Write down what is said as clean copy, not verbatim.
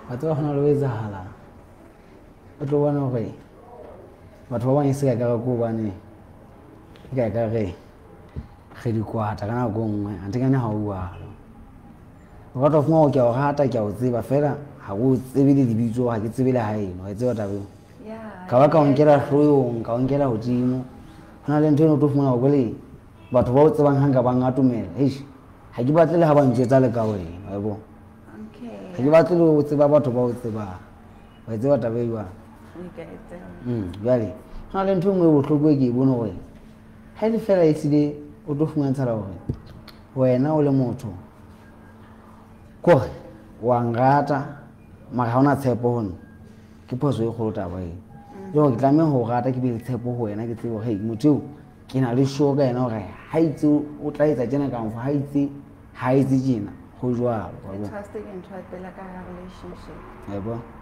Wa tseba ho na le ho etsahalang, o tlo bona hore batho ba bang e se ka kare ko hobane e ka kare re dikwata ka nako e nngwe, anthe kane ha o jwalo. O ka tlo fumana hore ke a o rata, ke a o tseba fela ha o tsebe le lebitso, ha ke tsebe le haeno, wa e tseba taba eo. Ka ba ka o nkela hloohong, ka o nkela hodimo. Ho na le ntho eno o tlo fumana hore jwale batho ba o tsebang ha nka ba ngatomela, eish, ha ke batle le ha ba ntjwetsa le ka wena, wa e bona. Ha ke batle le ho tseba batho ba o tsebang, wa e tseba taba e jwang. Jwale ho na le ntho e nngwe e bohloko e ke e bone hore ha e le fela e hlile o tlo fumantshala hore wena o le motho kore wa nrata mara ha ona tshepo ho nna, ke phoso e kgolo taba eo. Le hore ke tlameha ho rata, ke be le tshepo ho wena, ke tsebe hore hei motho eo ke na le sure ka yena hore ha itse o tla etsa tjena kampo ha itse ha etse tjena, ho jwalo, wa bona. Trust ke ntho ya pele ka hara relationship. Wa e bona?